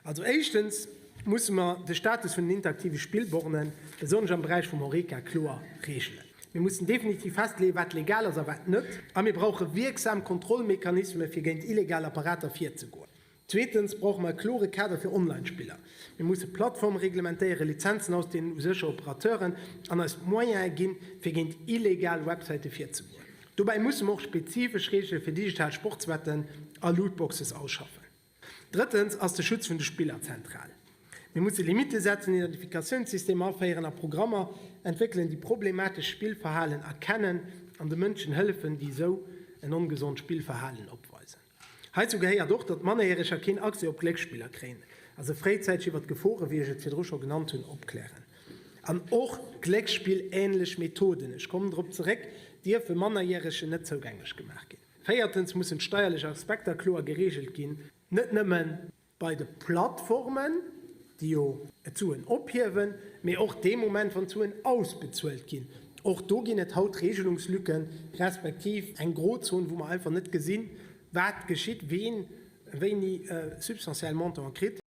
Also éischtens musse mer de Status vun den interaktive Spillbornen, besonnesch am Beräich vum Horeca, kloer reegelen. Mir mussen definitiv festleeën, wat legal ass a wat net. A mir brauche wierksam Kontrollmechanismen, fir géint illegal Apparater virzegoen. Zweetens brauche mer e klore Kader fir Online-Spiller. Mir musse Plattforme reglementéieren, Lizenzen ausdeelen u sécher Operateuren an eis d'Moyene ginn, fir géint illegal Websäite virzegoen. Dobäi musse mer och spezifesch Reegele fir digital Sportswetten a Lootboxes ausschaffen. Drëttens ass de Schutz vun de Spiller zentral. Mir musse Limitte setzen, Identifikatiounssystemer aféieren a Programmer entwéckelen, déi problematesch Spillverhalen erkennen an de Mënschen hëllefen, déi esou en ongesond Spillverhalen opweisen. Heizou gehéiert och, datt Mannerjäreger keen Accès op Glécksspiller kréien a se fréizäiteg iwwer d'Gefore, wéi ech et virdru scho genannt hunn, opklären. An och glécksspillähnlech Methoden, ech kommen drop zeréck, dierfe Mannerjäregen net zougänglech gemaach ginn. Véiertens mussen d'steierlech Aspekter kloer gereegelt ginn, net nëmme bei de Plattformen, déi jo d'Suen ophiewen, mee och dee Moment, wann d'Suen ausbezuelt ginn. Och do ginn et haut Regelungslücken, respektiv eng Grozon, wou mer einfach net gesinn, wat geschitt, ween wéini substantiell Montanten kritt.